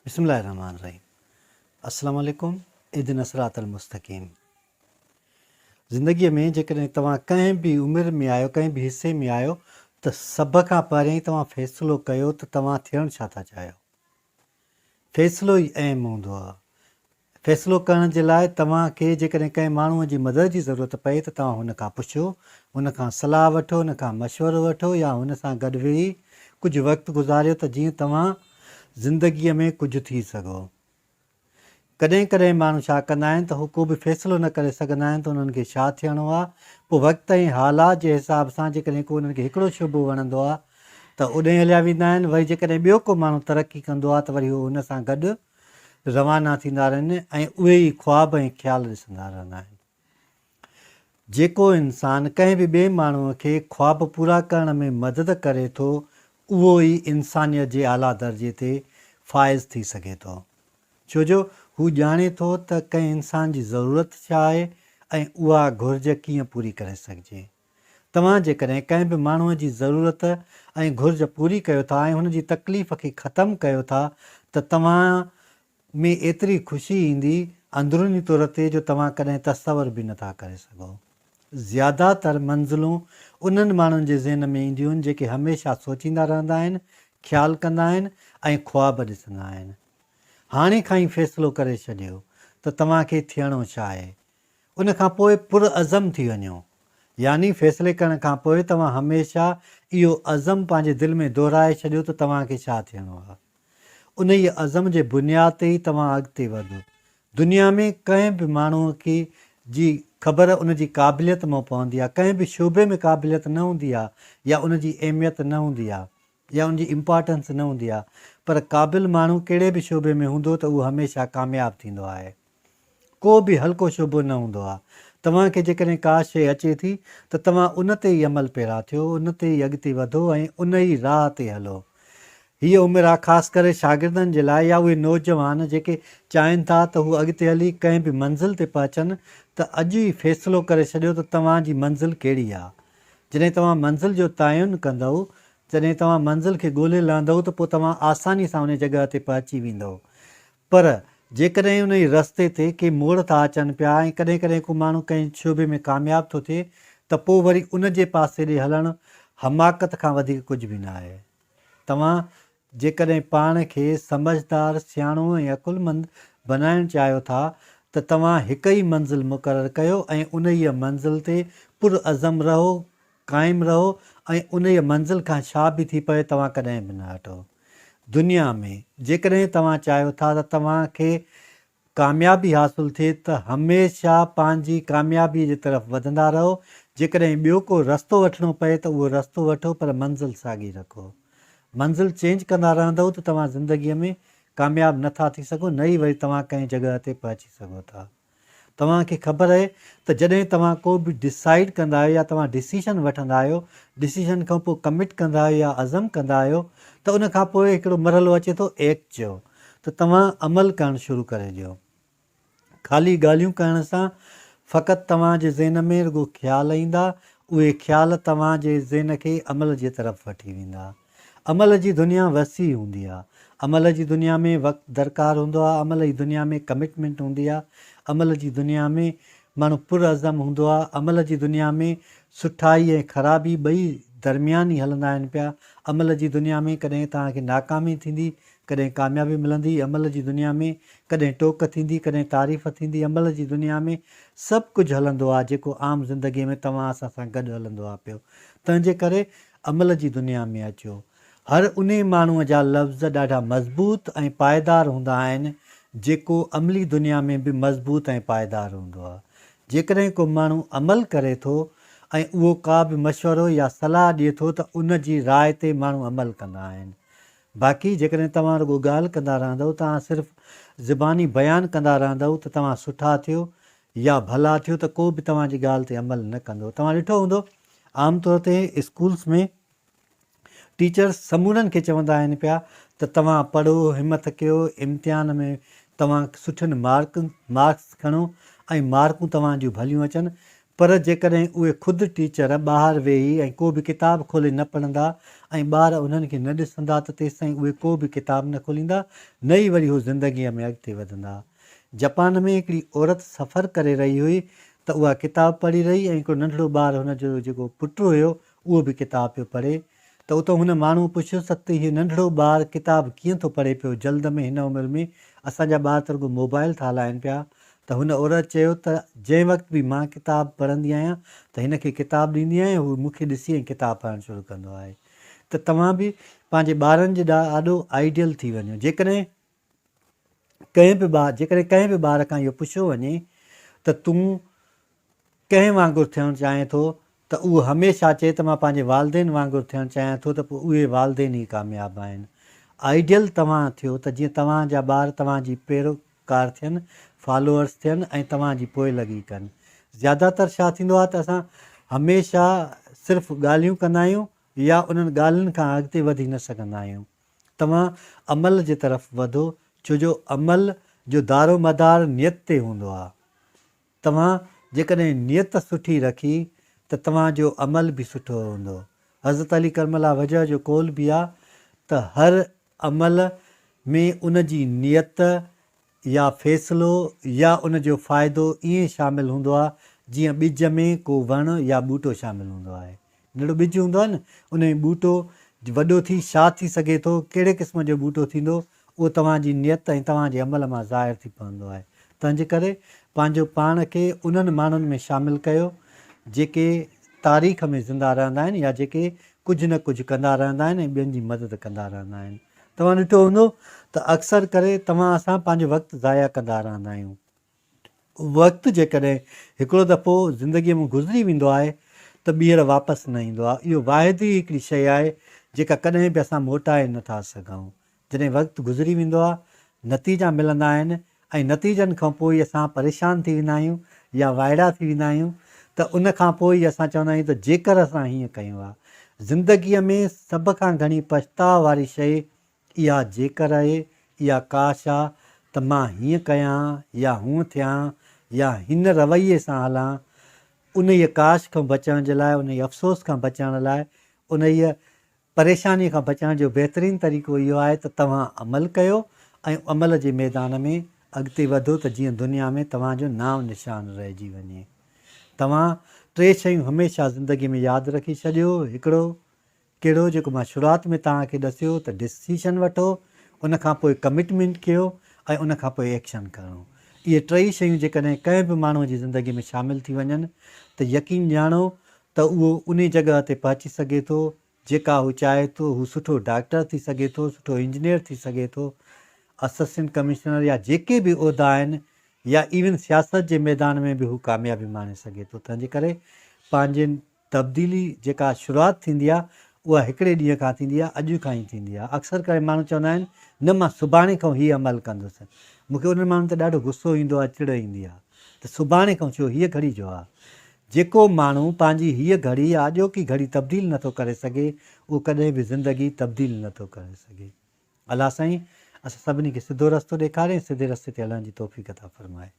بسم الله الرحمن الرحيم السلام عليڪم اهدنا الصراط المستقيم زندگي ۾ جيڪڏهن توهان ڪنهن به عمر ۾ آهيو ڪنهن به حصي ۾ آهيو ته سڀ کان پهريائين توهان فيصلو ڪيو ته توهان ٿيڻ ڇا ٿا چاهيو فيصلو ئي اهم هوندو آهي فيصلو ڪرڻ جي لاء توهان کي جيڪڏهن ڪنهن ماڻهوء جي مدد جي ضرورت پئي ته توهان هن کان پڇو، هن کان صلاح وٺو، هن کان مشورو وٺو يا هن سان گڏ ويهي ڪجهه وقت گذاريو ته جيئن توهان زندگيء ۾ ڪجهه ٿي سگهو. ڪڏهن ڪڏهن ماڻهو ڇا ڪندا آهن ته هو ڪو به فيصلو نه ڪري سگهندا آهن ته انهن کي ڇا ٿيڻو آهي، پوء وقت ۽ حالات جي حساب سان جيڪڏهن ڪو انهن کي هڪڙو شعبو وڻندو آهي ته اوڏانهن هليا ويندا آهن، وري جيڪڏهن ٻيو ڪو ماڻهو ترقي ڪندو آهي ته وري هو هن سان گڏ روانا ٿيندا رهن ۽ اهي ئي خواب ۽ خيال ڏسندا رهندا آهن. جيڪو انسان ڪنهن به ٻئي ماڻهوء کي خواب پورا ڪرڻ ۾ مدد ڪري ٿو، اهو ئي انسانيت جي اعليٰ درجي تي فائز ٿي سگهي ٿو. ڇو جو هو ڄاڻي ٿو ته ڪنهن انسان جي ضرورت ڇا آهي ۽ اها گهرج ڪيئن پوري ڪري سگهجي. توهان جيڪڏهن ڪنهن به ماڻهوء جي ضرورت ۽ گهرج پوري ڪيو ٿا ۽ هن جي تڪليف کي ختم ڪيو ٿا ته توهان ۾ ايتري خوشي ايندي اندروني طور تي جو توهان ڪڏهن تصور به نٿا ڪري سگهو. زياده تر منزلون انهن ماڻهن جي ذهن ۾ اينديون آهن جيڪي هميشه سوچيندا رهندا آهن، خيال ڪندا آهن ۽ خواب ڏسندا آهن. هاڻي کان ئي فيصلو ڪري ڇڏيو ته توهان کي ٿيڻو ڇا آهي. ان کان پوء پرعزم ٿي وڃو. يعني فيصلي ڪرڻ کان پوء توهان هميشه اهو عزم پنهنجي دل ۾ دهرائي ڇڏيو ته توهان کي ڇا ٿيڻو آهي. انهيء عزم جي بنياد تي ئي توهان اڳتي وڌو. دنيا ۾ ڪنهن به ماڻهوء کي جي خبر ان جي قابليت مان پوندي آهي. ڪنهن به شعبي ۾ قابليت نه هوندي آهي يا ان جي اهميت نه هوندي آهي يا ان جي امپارٽنس نه هوندي آهي پر قابل ماڻهو ڪهڙي به شعبي ۾ هوندو ته اهو هميشه ڪامياب ٿيندو آهي. ڪو به هلڪو شعبو نه هوندو آهي. توهان کي جيڪڏهن ڪا شيء اچي ٿي ته توهان ان تي ئي عمل پيرا ٿيو، ان تي ئي اڳتي وڌو ۽ ان ئي راهه تي هلو. هيء عمر آهي خاص ڪري شاگردن جي لاء يا اهي نوجوان جيڪي چاهين ٿا ته هو اڳتي هلي ڪنهن به منزل تي پهچن ته اڄ ئي فيصلو ڪري ڇڏيو ته توهان جي منزل ڪهڙي آهي. جڏهن توهان منزل جو تعين ڪندؤ، جڏهن توهان منزل کي ڳولي لهندؤ ته پوء توهان آساني سان انهي جڳهه تي پهچي ويندؤ. پر جيڪڏهن انهي رستي تي ڪي موڙ ٿا اچن پيا ۽ ڪڏهن ڪڏهن ڪو ماڻهو ڪنهن شعبي ۾ ڪامياب ٿو ٿئي ته پوء وري ان جي پاسي ڏي هلڻ حماقت کان وڌيڪ ڪجهه به نه آهي. توهان جيڪڏهن پاڻ کي سمجهدار، سياڻو ۽ عقلمند بنائڻ چاهيو ٿا ته توهان هڪ ئي منزل مقرر ڪيو ۽ انهيء منزل تي پرعزم رهو، قائم رهو ۽ انهيء منزل کان ڇا به ٿي پوي توهان ڪڏهن به نه هٽو. دنيا ۾ جيڪڏهن توهان چاهيو ٿا ته توهان کي ڪاميابي حاصل ٿئي ته هميشه پنهنجي ڪاميابيء جي طرف وڌندا رهو، جيڪڏهن ٻيو ڪو رستو وٺڻو پئي ته اهو رستو وٺو پر منزل ساڳي رکو. منزل چينج ڪندا رهندؤ ته توهان زندگيء ۾ ڪامياب نه ٿا ٿي سگهو نه ئي وري توهان ڪنهن جڳهه تي پهچي سگهو ٿا. توهان کي خبر اهي ته جڏهن توهان ڪو به ڊسائيڊ ڪندا آهيو يا توهان ڊسيشن وٺندا آهيو، ڊسيشن کان پوء ڪمٽ ڪندا آهيو يا عزم ڪندا آهيو ته ان کان پوء هڪڙو مرحلو اچي ٿو ايڪٽ جو ته توهان عمل ڪرڻ شروع ڪري ڏيو. خالي ڳالهيون ڪرڻ سان فقط توهان جي ذهن ۾ رڳو خيال ايندا، اهي خيال توهان جي ذهن کي عمل جي طرف وٺي ويندا. عمل جي دنيا وسيع هوندي آ. عمل جي دنيا ۾ وقت درڪار هوندو آ، عمل جي دنيا ۾ ڪمٽمينٽ هوندي آ، عمل جي دنيا ۾ ماڻهو پرعزم هوندو آ، عمل جي دنيا ۾ سٺائي ۽ خرابي ٻئي درميان ئي هلندا آهن پيا، عمل جي دنيا ۾ ڪڏهن توهان کي ناڪامي ٿيندي، ڪڏهن ڪاميابي ملندي، عمل جي دنيا ۾ ڪڏهن ٽوڪ ٿيندي، ڪڏهن تعريف ٿيندي، عمل جي دنيا ۾ سڀ ڪجهه هلندو آ جيڪو عام زندگي ۾ توهان اسان سان گڏ هلندو آ پيو، تنهنجي ڪري عمل جي دنيا ۾ اچو. هر انهي ماڻهوء جا لفظ ڏاڍا مضبوط ۽ پائيدار هوندا آهن، جيڪو عملي دنيا ۾ به مضبوط ۽ پائيدار هوندو آهي. جيڪڏهن ڪو ماڻهو عمل ڪري ٿو ۽ اهو ڪا به مشورو يا صلاح ڏئي ٿو ته ان جي راء تي ماڻهو عمل ڪندا آهن. باقي جيڪڏهن توهان رڳو ڳالهه ڪندا رهندؤ، توهان صرف زباني بيان ڪندا رهندؤ ته توهان سٺا ٿيو يا ڀلا ٿيو ته ڪو به توهان جي ڳالهه تي عمل نه ڪندو. توهان ڏٺو هوندو عام طور تي اسڪولس ۾ ٽيچرس سمورن کي چوندا آهن پيا ته توهان پڙهو، همٿ ڪيو، امتحان ۾ توهان سٺن مارڪس کڻو ۽ مارڪون توهان جون ڀليون اچن پر جيڪڏهن اهي خود ٽيچر ٻاهر ويهي ۽ ڪو به ڪتاب کولي نه پڙهندا ۽ ٻار انهن کي نه ڏسندا ته تيستائين اهي ڪو به ڪتاب نه کوليندا نه ئي وري هو زندگيء ۾ اڳتي وڌندا. جپان ۾ هڪڙي عورت سفر ڪري رهي هئي ته اها ڪتاب پڙهي رهي ۽ هڪڙو ننڍڙو ٻار هن جو جيڪو پٽ هيو اهو به ڪتاب پيو پڙهي ته اتان هن ماڻهوء پڇيس ته هي ننڍڙو ٻار ڪتاب ڪيئن ٿو پڙهي پيو جلد ۾ هن عمر ۾ اسان جا ٻار ته رڳو موبائل ٿا هلائن پيا ته هن عورت چيو ته جنهن وقت به مان ڪتاب پڙهندي آهيان ته هن کي ڪتاب ڏيندي آهيان هو مون کي ڏسي ۽ ڪتاب پڙهڻ شروع ڪندو آهي ته توهان به پنهنجي ٻارن جي آڏو آئيڊيل ٿي وڃو جيڪڏهن ڪنهن به ٻار جيڪڏهن ڪنهن به ٻار کان اهو پڇيو وڃي ته تون ڪنهن وانگر ٿيڻ چاهين ٿو ته اهو هميشه چئي ته مان پنهنجي والدين وانگر ٿيڻ چاهيان ٿو ته پوء اهي والدين ئي ڪامياب آهن. آئيڊيل توهان ٿيو ته جيئن توهان جا ٻار توهان جي پيروڪار ٿين، فالوئرس ٿين ۽ توهان جي پوئلڳي ڪن. زياده تر ڇا ٿيندو آهي ته اسان هميشه صرف ڳالهيون ڪندا آهيون يا انهن ڳالهين کان اڳتي وڌي نه سگهندا آهيون. توهان عمل جي طرف وڌو ڇو جو عمل جو دارومدار نيت تي هوندو آهي. توهان جيڪڏهن نيت سٺي رکي ته توهان جو عمل به سٺو هوندو. حضرت علي ڪرم الله وجهه جو قول به آ ته هر عمل ۾ ان جي نيت يا فيصلو يا ان جو فائدو ائين شامل هوندو آ جيئن ٻج ۾ ڪو وڻ يا ٻوٽو شامل هوندو آهي. ننڍڙو ٻج هوندو آهي نه ان ۾ ٻوٽو وڏو ٿي ڇا ٿي سگهي ٿو، ڪهڙي قسم جو ٻوٽو ٿيندو، اهو توهان جي نيت ۽ توهان جي عمل مان ظاهر ٿي پوندو آهي. تنهنجي ڪري پنهنجو پاڻ کي انهن ماڻهن ۾ شامل ڪيو جيڪي تاريخ ۾ زنده رهندا آهن يا جيڪي ڪجهه نه ڪجهه ڪندا رهندا آهن ۽ ٻين جي مدد ڪندا رهندا آهن. توهان ڏٺو هوندو ته اڪثر ڪري توهان اسان پنهنجو وقت ضايع ڪندا رهندا آهيون. وقت جيڪڏهن هڪڙو دفعو زندگيء مان گذري ويندو آهي ته ٻيهر واپس نه ايندو آهي. اهو واحد ئي هڪڙي شيء آهي جيڪا ڪڏهن به اسان موٽائي نه ٿا سگهون. جڏهن وقت گذري ويندو آهي، نتيجا ملندا آهن ۽ نتيجن کان پوء ئي اسان پريشان ٿي ويندا آهيون يا وائڙا ٿي ويندا آهيون ته ان کان پوء ئي اسان چوندا آهيون ته جيڪر اسان هيئن ڪيون ها. زندگيء ۾ سڀ کان گهڻي پڇتاء واري شيء اها جيڪر اهي، اها ڪاش آ ته مان هيئن ڪيان ها يا هونء ٿيان ها يا هن رويي سان هلان ها. انهيء ڪاش کان بچڻ جي لاء، انهيء افسوس کان بچڻ لاء، انهيء پريشانيء کان بچڻ جو بهترين طريقو اهو آهي ته توهان عمل ڪيو ۽ عمل جي ميدان ۾ اڳتي وڌو ته جيئن دنيا ۾ توهان جو نانء نشان رهجي وڃي. توهان ٽي شيون هميشه زندگيء ۾ ياد رکي ڇڏيو، هڪڙو، ڪهڙو جيڪو مان شروعات ۾ توهان کي ڏسيو ته ڊسيشن وٺو ان کان پوء ڪمٽمينٽ ڪيو ۽ ان کان پوء ايڪشن کڻو اهي ٽئي شيون جيڪڏهن ڪنهن به ماڻهو جي زندگي ۾ شامل ٿي وڃن ته يقين ڄاڻو ته اهو انهي جڳهه تي پهچي سگهي ٿو جيڪا هو چاهي ٿو هو سٺو ڊاڪٽر ٿي سگهي ٿو سٺو انجنيئر ٿي سگهي ٿو اسسٽنٽ ڪمشنر يا جيڪي به عهدا آهن يا ايون سياست جي ميدان ۾ به هو ڪاميابي ماڻي سگهي ٿو تنهنجي ڪري پنهنجين تبديلي جيڪا شروعات ٿيندي آهي اها هڪڙي ڏينهن کان ٿيندي آهي اڄ کان ئي ٿيندي آهي اڪثر ڪري ماڻهو چوندا آهن نه مان سڀاڻي کان هي عمل ڪندس مون کي انهن ماڻهن تي ڏاڍو غصو ايندو آهي چڙ ايندي آهي ته سڀاڻي کان ڇو هيء گهڙي جو آهي جيڪو ماڻهو پنهنجي هيء گهڙي يا اڄوڪي گهڙي تبديل نٿو ڪري سگهي اهو ڪڏهن به زندگي تبديل نٿو ڪري سگهي الله سائين اسان سڀني کي سڌو رستو ڏيکاري ۽ سڌي رستي تي هلڻ جي توفيق عطا فرمائي.